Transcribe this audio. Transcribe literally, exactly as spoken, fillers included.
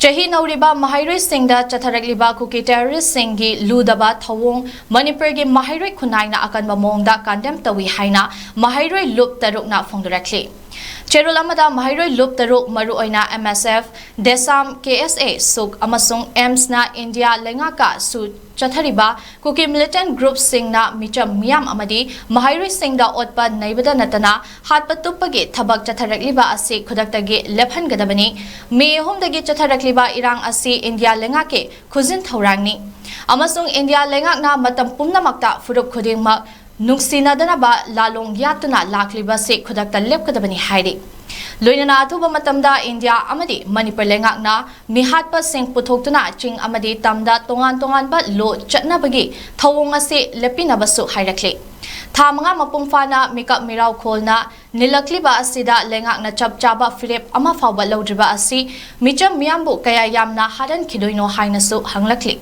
ꯆꯍꯤ ꯅꯧꯔꯤꯕ ꯃꯍꯩꯔꯣꯏꯁꯤꯡꯗ ꯆꯠꯊꯔꯛꯂꯤꯕ ꯀꯨꯀꯤ ꯇꯦꯔꯣꯔꯤꯁ꯭ꯠꯁꯤꯡꯒꯤ ꯂꯨꯗꯕ ꯊꯧꯑꯣꯡ ꯃꯅꯤꯄꯨꯔꯒꯤ ꯃꯍꯩꯔꯣꯏ ꯈꯨꯟꯅꯥꯏꯅ ꯑꯀꯟꯕ ꯃꯑꯣꯡꯗ ꯀꯟꯗꯦꯝ ꯇꯧꯏ ꯍꯥꯏꯅ ꯃꯍꯩꯔꯣꯏ ꯂꯨꯞ ꯇꯔꯨꯛꯅ ꯐꯣꯡꯗꯣꯔꯛꯂꯤ꯫ ꯆꯦꯔꯣꯜ ꯑꯃꯗ ꯃꯍꯩꯔꯣꯏ ꯂꯨꯞ ꯇꯔꯨꯛ, ꯃꯔꯨꯑꯣꯏꯅ ꯑꯦꯝ ꯑꯦꯁ ꯑꯦꯐ, ꯗꯦꯁꯥꯝ, ꯀꯦ ꯑꯦꯁ ꯑꯦ, ꯁꯨꯛ ꯑꯃꯁꯨꯡ ꯑꯦꯝꯁꯅ ꯏꯟꯗꯤꯌꯥ ꯂꯩꯉꯥꯛꯀ ꯁꯨ ꯆꯠꯊꯔꯤꯕ ꯀꯨꯀꯤ ꯃꯤꯂꯤꯇꯦꯟ ꯒ꯭ꯔꯨꯞꯁꯤꯡꯅ ꯃꯤꯆꯝ ꯃꯤꯌꯥꯝ ꯑꯃꯗꯤ ꯃꯍꯩꯔꯣꯏꯁꯤꯡꯗ ꯑꯣꯠꯄ ꯅꯩꯕꯗ ꯅꯠꯇꯅ ꯍꯥꯠꯄ ꯇꯨꯞꯄꯒꯤ ꯊꯕꯛ ꯆꯠꯊꯔꯛꯂꯤꯕ ꯑꯁꯤ ꯈꯨꯗꯛꯇꯒꯤ ꯂꯦꯞꯍꯟꯒꯗꯕꯅꯤ꯫ ꯃꯦ ꯑꯍꯨꯝꯗꯒꯤ ꯆꯠꯊꯔꯛꯂꯤꯕ ꯏꯔꯥꯡ ꯑꯁꯤ ꯏꯟꯗꯤꯌꯥ ꯂꯩꯉꯥꯛꯀꯤ ꯈꯨꯖꯤꯟ ꯊꯧꯔꯥꯡꯅꯤ ꯑꯃꯁꯨꯡ ꯏꯟꯗꯤꯌꯥ ꯂꯩꯉꯥꯛꯅ ꯃꯇꯝ ꯄꯨꯝꯅꯃꯛꯇ ꯐꯨꯔꯨꯞ ꯈꯨꯗꯤꯡꯃꯛ ꯅꯨꯡꯁꯤꯅꯗꯅꯕ ꯂꯥꯂꯣꯡ ꯌꯥꯠꯇꯨꯅ ꯂꯥꯛꯂꯤꯕꯁꯤ ꯈꯨꯗꯛꯇ ꯂꯦꯞꯀꯗꯕꯅꯤ ꯍꯥꯏꯔꯤ꯫ ꯂꯣꯏꯅꯅ ꯑꯊꯨꯕ ꯃꯇꯝꯗ ꯏꯟꯗꯤꯌꯥ ꯑꯃꯗꯤ ꯃꯅꯤꯄꯨꯔ ꯂꯩꯉꯥꯛꯅ ꯃꯤꯍꯥꯠꯄꯁꯤꯡ ꯄꯨꯊꯣꯛꯇꯨꯅ ꯆꯤꯡ ꯑꯃꯗꯤ ꯇꯝꯗ ꯇꯣꯉꯥꯟ ꯇꯣꯉꯥꯟꯕ ꯂꯣ ꯆꯠꯅꯕꯒꯤ ꯊꯧꯑꯣꯡ ꯑꯁꯤ ꯂꯦꯞꯄꯤꯅꯕꯁꯨ ꯍꯥꯏꯔꯛꯂꯤ꯫ ꯊꯥ ꯃꯉꯥ ꯃꯄꯨꯡ ꯐꯥꯅ ꯃꯤꯀꯞ ꯃꯤꯔꯥꯎ ꯈꯣꯜꯅ ꯅꯤꯜꯂꯛꯂꯤꯕ ꯑꯁꯤꯗ ꯂꯩꯉꯥꯛꯅ ꯆꯞ ꯆꯥꯕ ꯐꯤꯔꯦꯞ ꯑꯃ ꯐꯥꯎꯕ ꯂꯧꯗ꯭ꯔꯤꯕ ꯑꯁꯤ ꯃꯤꯆꯝ ꯃꯤꯌꯥꯝꯕꯨ ꯀꯌꯥ ꯌꯥꯝꯅ ꯍꯥꯠꯍꯟꯈꯤꯗꯣꯏꯅꯣ ꯍꯥꯏꯅꯁꯨ ꯍꯪꯂꯛꯂꯤ꯫